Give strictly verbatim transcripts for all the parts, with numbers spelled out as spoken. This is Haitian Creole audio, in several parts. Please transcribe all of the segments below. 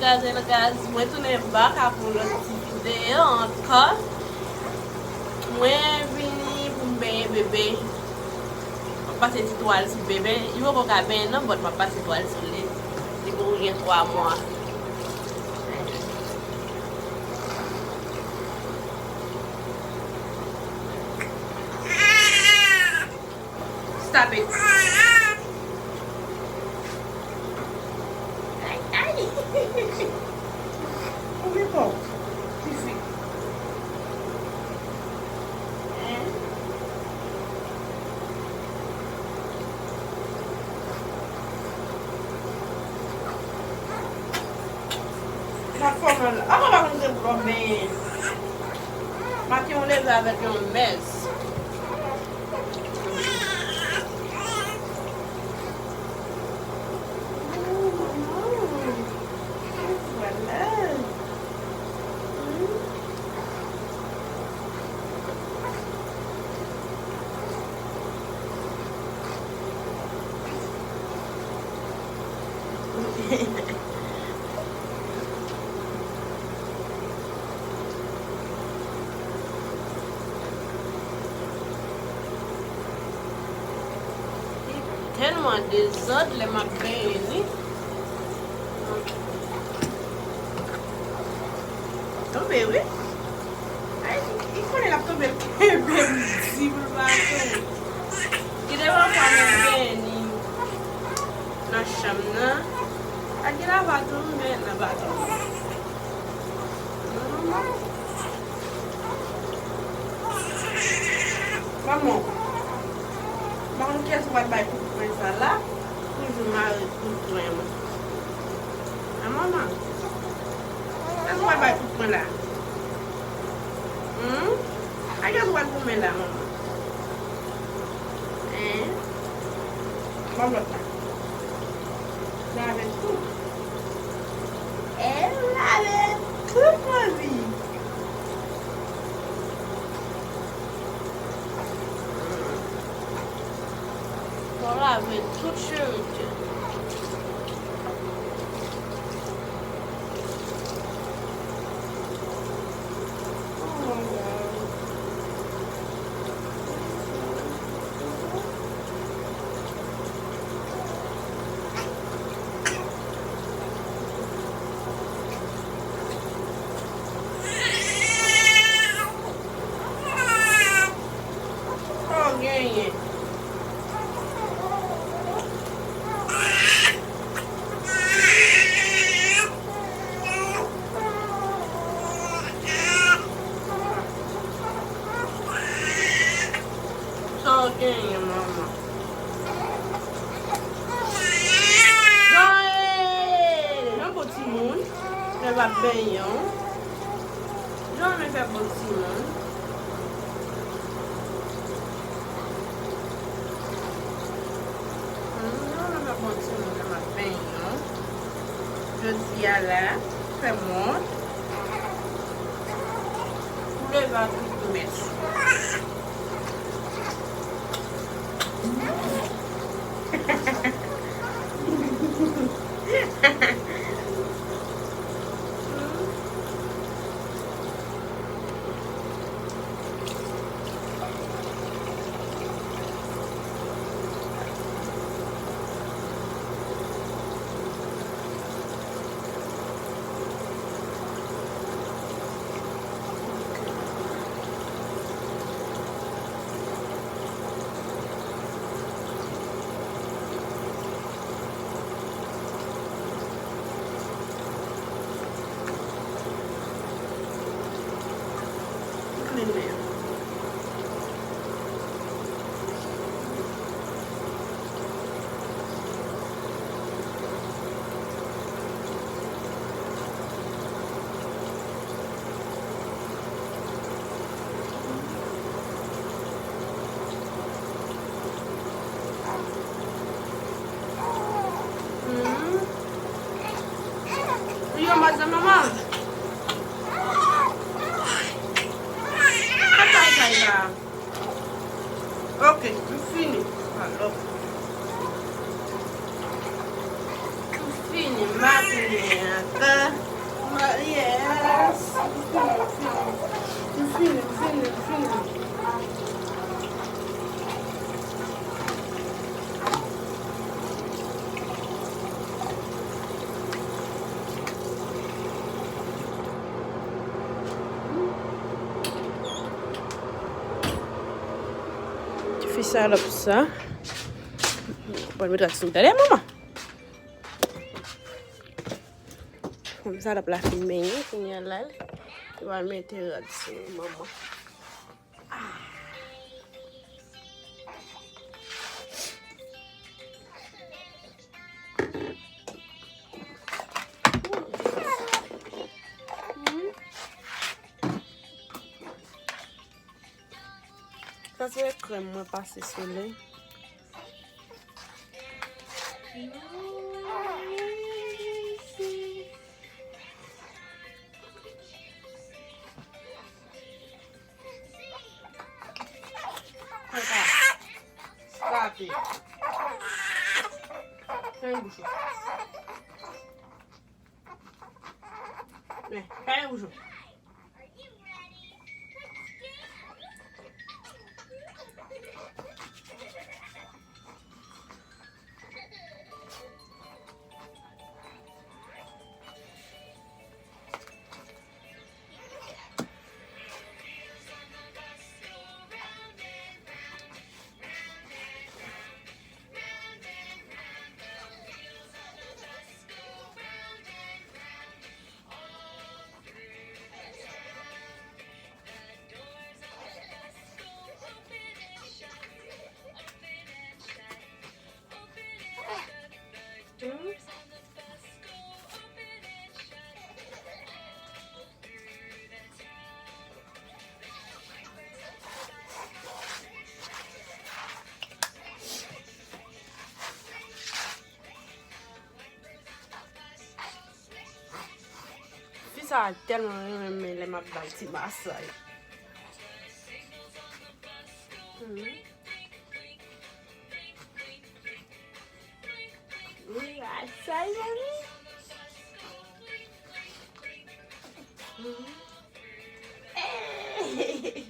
Guys and guys, mwen tounen bak ak yon lòt ti videyo ankò. Mwen vini pou m benyen bebe. M ap pase ti twal sou bebe. Li poko ka benyen non, but m ap pase twal sou li. Li poko gen twa mwa. Stop it. Ay, ay. Ouvri pòt, tifi. Hein? Sa fò mal. Apa pa konn se pou lòt benyen. Maten ou leve avèk yon mès. Li tèlman dezòd lè m ap benyen li. Tonbe, wi. Ay, li konnen l ap tonbe, l kenbe m di pou l pa tonbe. Gen de pafwa mwen benyen li nan chanm nan. Ak gen la va tonbe nan baton. Manman, m pa konn kiyès ou pral bay kout pwen sa la. Toujou mare kout pwen mwen. A manman, kiyès ou pral bay kout pwen la? Hmm? A kiyès ou pral goumen la, manman? Hein? Ban m lòt la. Lave tout. E lave tout mwen vi. Fò lave tout cheri. Sa w genyen? Sa w genyen, manman? Joël! Yon bon timoun. Lè l ap benyen w. Jan w renmen fè bon timoun. Hmm, jan w renmen fè bon timoun lè m ap benyen w. Jodi a la, fè m wont. Ou leve ak yon mès. Hmm. Ou yon mòd nan manman? Sa kay kay la. Ok, m fini. Alò. M fini maten an. Salòp sa. Bon, met rad sou. Tande, manman. Kòm salòp la fin benyen, kounye a la, li va mete rad sou manman. Sa se krèm mwen pase sou li. Stop it. Fèmen bouch ou. Men, fèmen bouch ou. Fi sa a tèlman renmen lè m ap ba l ti masaj. Mhm. Wi, masaj, mami. Mhm. Hey!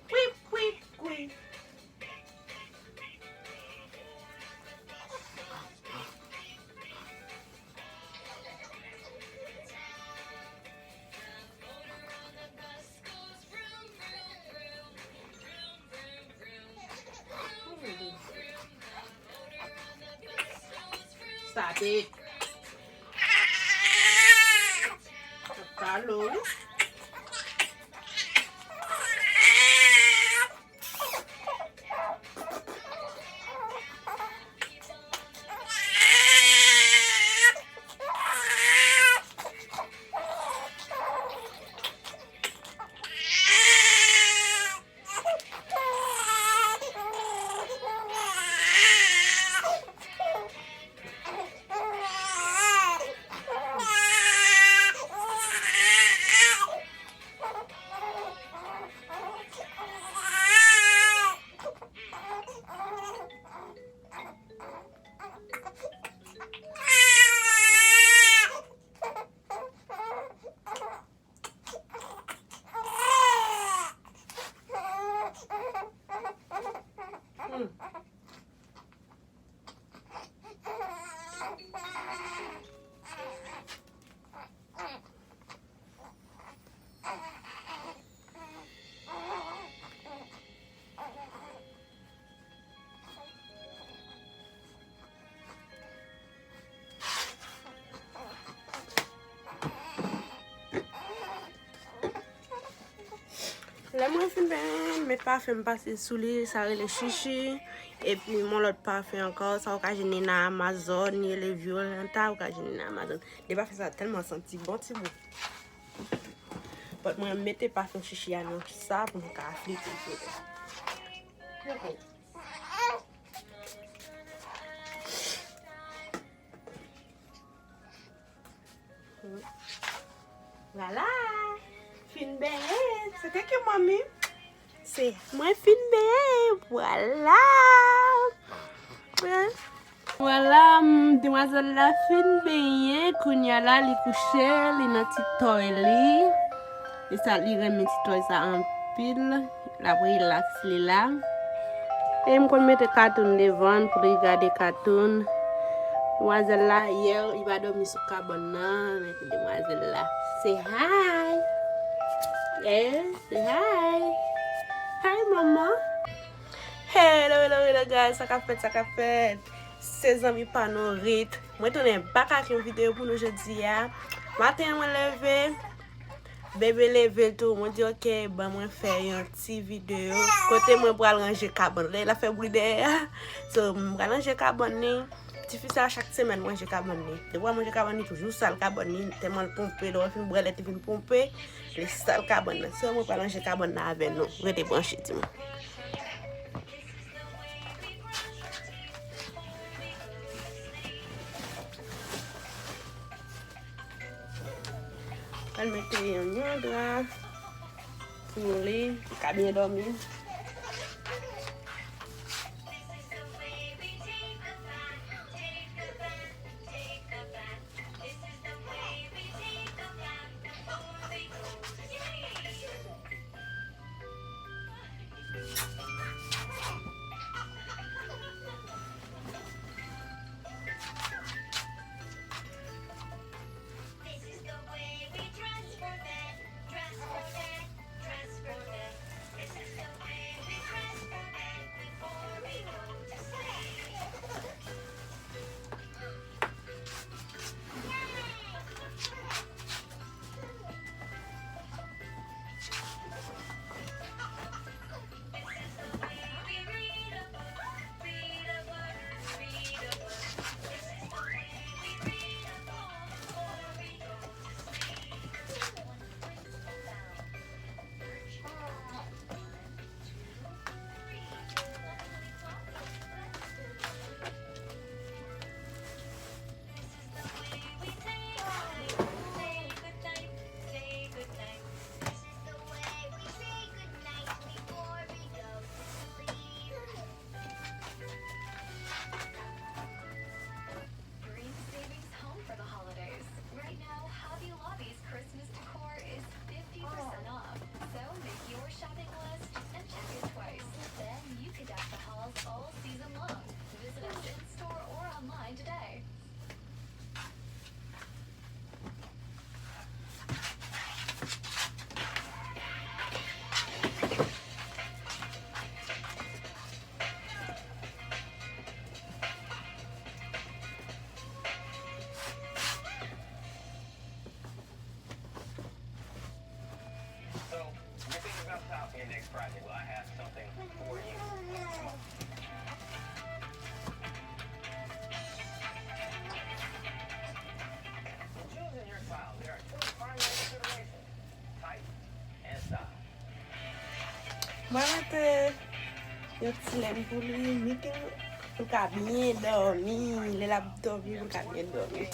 Kwi, kwi, kwi. Stop it. Sa lou wi. Lè mwen fin benyen, m met pafen m pase sou li, sa rele chichi. Epi m yon lòt pafen ankò, sa ou ka jwenn li nan Amazon, li rele Violenta, ou ka jwenn li nan Amazon. De pafen sa tèlman santi bon, timoun. But mwen mete pafen chichi a nan sa pou m ka flipe l. Vwala! Fin benyen! Se thank you, mommy! Se mwen fin benyen! Vwala! Vwala, m, demwazèl la fin benyen, kounye a la li kouche, li nan ti tòy li. E sa, li renmen ti tòy sa anpil. L ap rilaks li la. E m konn mete katoun devan l pou li gade katoun. Demwazèl la, yè, li pa dòmi sou kabann nan. Men demwazèl la. Say hi! Yes, say hi. Hi, mama. Hello, hello, hello, guys. Sa k ap fèt, sa k ap fèt. Se zanmi pa nou, Rit. Mwen tounen back ak yon videyo pou nou jodi a. Maten an, mwen leve. Bebe leve l tou. Mwen di, "Ok, ban mwen fè yon ti videyo." Kote mwen pral ranje kabann. Lè l ap fè bri dèyè a. So, mwen pral ranje kabann li. Tifi sa, chak semèn, manje kabann li. Depi w manje kabann li, toujou sal kabann li. Tèlman l ponpe, lè w fin bwè lèt, li fin ponpe. Li sal kabann nan. So, mwen pral ranje kabann nan avè nou. Rete branche, timoun. Pral mete yon, yon dra pou li, li ka byen dòmi. Green Savings Home for the holidays. Right now, Hobby Lobby's Christmas decor is fifty percent off. So make your shopping list and check it twice. Then you could deck the halls all season long. Visit us in-store or online today. So, you're thinking about tile for your next project. Well, I have something for you. In choosing your tile, there are two primary considerations, type and style. Mwen mete yon ti lèm pou li, mete l pou l ka byen dòmi. Lè l ap dòmi, pou l ka byen dòmi.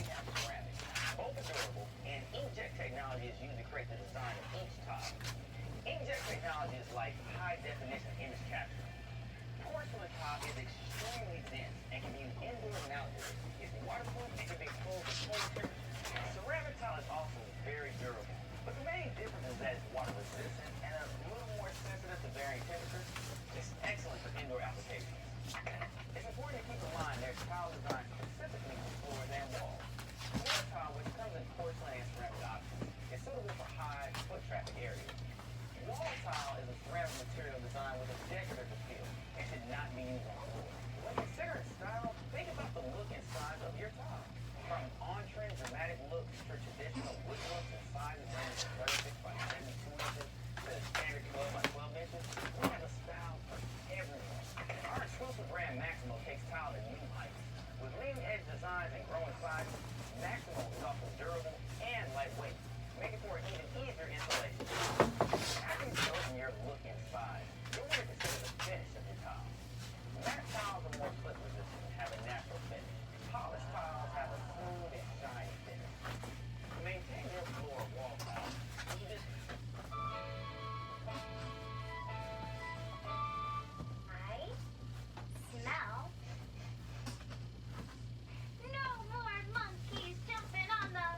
Both are durable, and inkjet technology is used to create the design of each tile. Inkjet technology is like high definition image capture. Porcelain tile is extremely dense and can be used indoors and outdoors. It's waterproof and can be exposed to cold temperatures. Ceramic tile is also very durable, but the main difference is that it's water resistant and a little more sensitive to varying temperatures. It's excellent for indoor applications. It's important to keep in mind there's tile designed specifically for floors and walls. Floor tile, which comes in porcelain and ceramic options, is suitable for high foot traffic areas. Wall tile is a ceramic material designed with a decorative appeal and should not be used on floors. When considering style, think about the look and size of your tile. From on-trend dramatic looks to traditional wood looks and sizes ranging from thirty-six by seventy-two inches to the standard twelve by twelve inches, we have a style for everyone. Our exclusive brand Maximo takes tile to new heights. With leading-edge designs and growing sizes, Maximo is also durable and lightweight, making for an even easier installation. After you've chosen your look and size, you'll want to consider the finish of your tile. Matte tiles are more slip resistant and have a natural finish. Polished tiles have a smooth and shiny finish. To maintain your floor or wall tile, you just I smell. No more monkeys jumping on the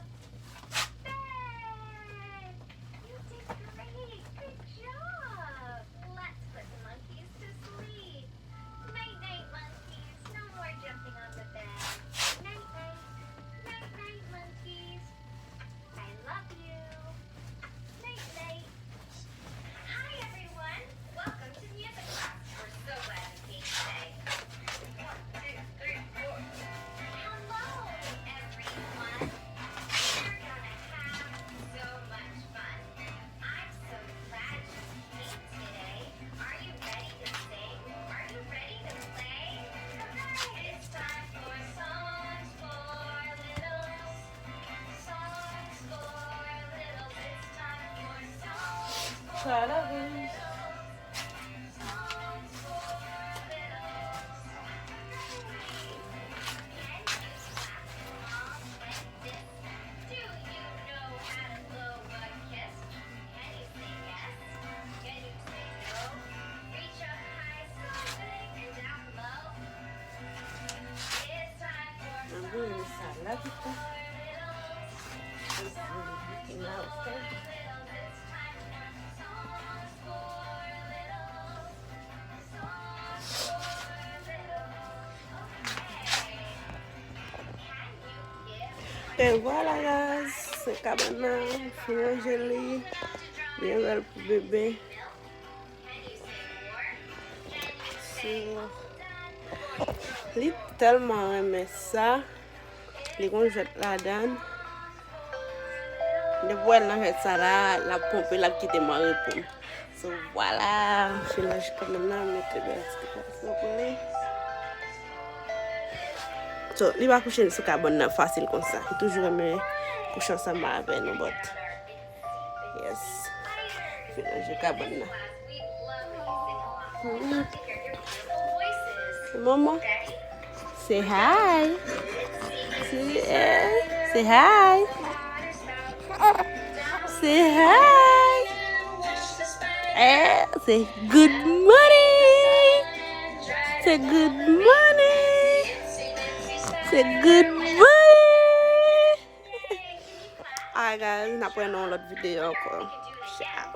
bed. You did great. Try to love you. Mwen voye nou sa la pito. Mickey Mouse, ok? E vwala, guys, se kabann nan, fin ranje li, byen bèl pou bebe. So, li tèlman renmen sa, li gon jwèt ladan. Depi w wè l nan jwèt sa la, l ap ponpe, l ap kite m an repo. So, vwala, m fin ranje kabann nan, mete bèl ti dekòrasyon pou li. So, li pa kouche sou kabann nan fasil konsa. Li toujou renmen kouche ansanm avè nou, but yes. Fin ranje kabann nan. Hmm. Maman. Say hi. Say, eh, say hi. Say hi. Eh, say good morning. Say good morning. Say good morning. Alright, guys, n ap wè nan yon lòt videyo ankò. Ciao.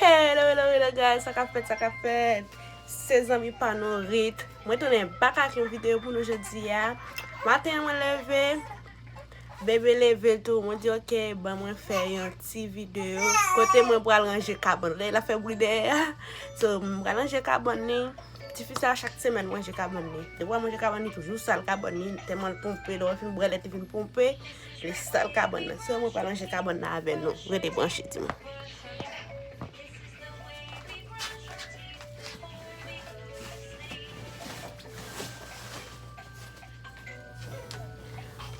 Hello, hello, hello, guys. Sa k ap fèt, sa k ap fèt? Se zanmi pa nou, Rit. Mwen tounen back ak yon videyo pou nou jodi a. Maten an, mwen leve. Bebe leve tou, mwen di, "Ok, ban mwen fè yon ti videyo." Kote mwen pral ranje kabann. Lè l ap fè bri dèyè a. So, mwen pral ranje kabann li. Tifi sa, chak semèn, mwen ranje kabann li. Depi mwen ranje kabann li, toujou sal kabann li. Tèlman l ponpe, lè w fin bwè lèt, li vin ponpe. Li sal kabann nan. So, mwen pral ranje kabann nan avè nou. Rete branche, timoun.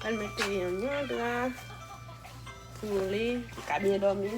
Al mete yon, yon dra pou li, li ka byen dòmi.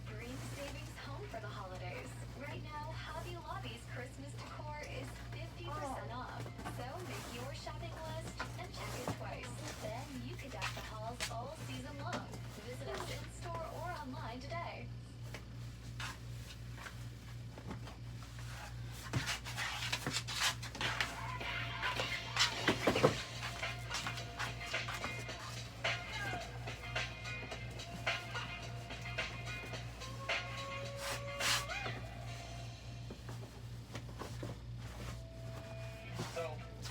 Green Savings Home for the holidays. Right now, Hobby Lobby's Christmas decor is fifty percent off. So make your shopping list and check it twice. Then you can deck the halls all season long. Visit us in-store or online today. So,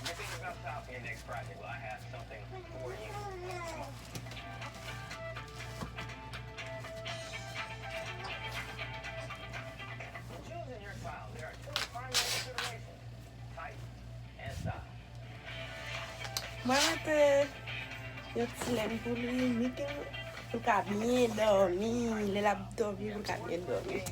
you're thinking about stopping your next project? Well, I have something for you. When choosing your style, there are two primary considerations, type and style. Mwen mete yon ti lèn pou li, Mickey, pou l ka byen dòmi. Lè l ap dòmi, pou l ka byen dòmi.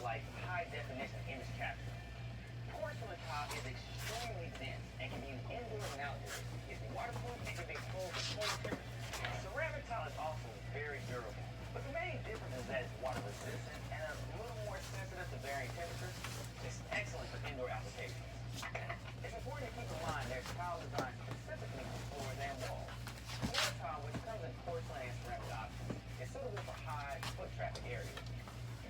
Like high definition image capture. Porcelain tile is extremely dense and can be used indoors and outdoors. It's waterproof and can be exposed to cold temperatures. Ceramic tile is also very durable, but the main difference is that it's water resistant and a little more sensitive to varying temperatures. It's excellent for indoor applications. It's important to keep in mind there's tile designed specifically for floors and walls. Floor tile, which comes in porcelain and ceramic options, is suitable for high foot traffic areas.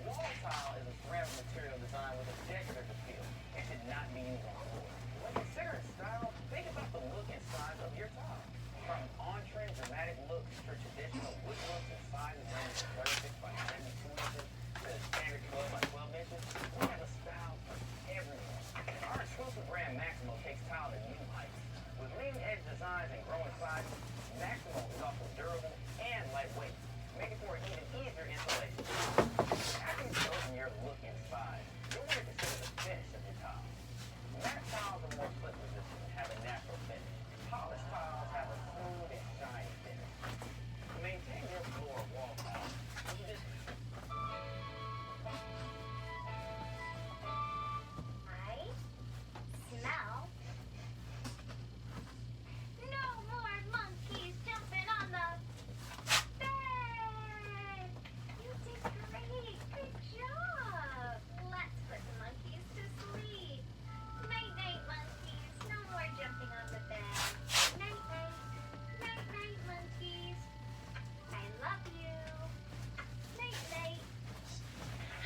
Wall tile is a ceramic material designed with a decorative appeal and should not be used on floors. When considering style, think about the look and size of your tile. From on-trend dramatic looks to traditional wood looks in sizes ranging from thirty-six by seventy-two inches to standard twelve by twelve inches, we have a style for everyone. Our exclusive brand Maximo takes tile to new heights. With leading-edge designs and growing sizes, Maximo is also durable and lightweight, making for an even easier installation. After you've chosen your look and size, you'll want to consider the finish of your tile. Matte tiles are more slip resistant and have a natural finish. Polished tiles have a smooth and shiny finish. To maintain your floor or wall tile, you just I smell no more monkeys jumping on the bed. You did great. Good job. Let's put the monkeys to sleep. Night night, monkeys. No more jumping on the bed. Night night. Night night, monkeys. I love you. Night night.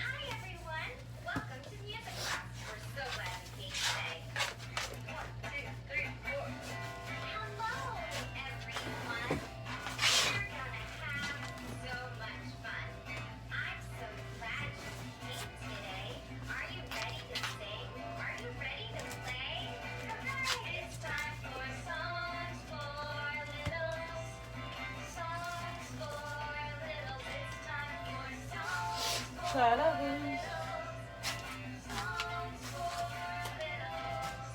Hi everyone. Welcome to music class. We're so glad you came today. One, two, three, four. Hello everyone. We're gonna have so much fun. I'm so glad you came today. Are you ready to sing? Are you ready to play? Come on, it's time for songs for littles. Songs for littles. It's time for songs for littles. Songs for littles.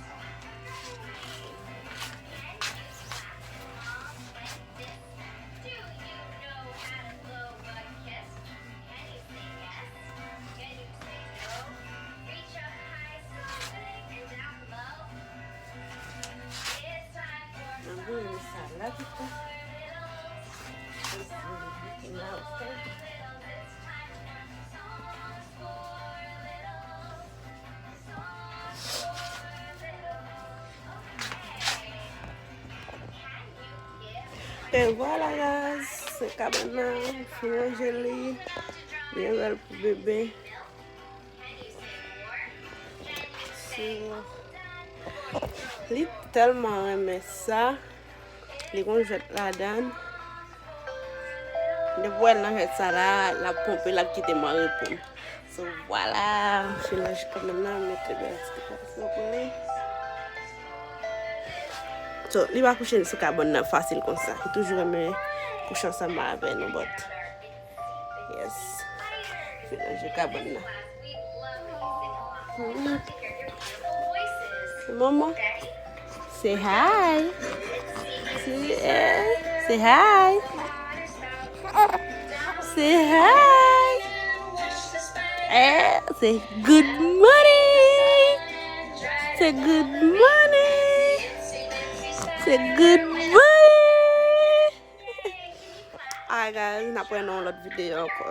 Can you clap along with this? Do you know how to blow a kiss? Can you say yes? Can you say no? Reach up high, so big and down low. It's time for songs for littles. Songs for littles. It's time for songs for littles. E vwala, guys, se kabann nan, m fin ranje li, li bèl pou bebe. So, li tèlman renmen sa. Li gon jwèt ladan. Depi w wè l nan jwèt sa la, l ap ponpe, l ap kite m an repo. So, vwala, m fin ranje kabann nan, m mete bèl ti dekorasyon pou li. So, li pa kouche sou kabann nan fasil konsa. Li toujou renmen kouche ansanm avè nou, but Yes. Fin ranje kabann nan. Hmm. Manman. Say hi. Say, eh, say hi. Say hi. Eh, say good morning. Say good morning. Say good morning. Alright guys, n ap wè nan yon lòt videyo ankò.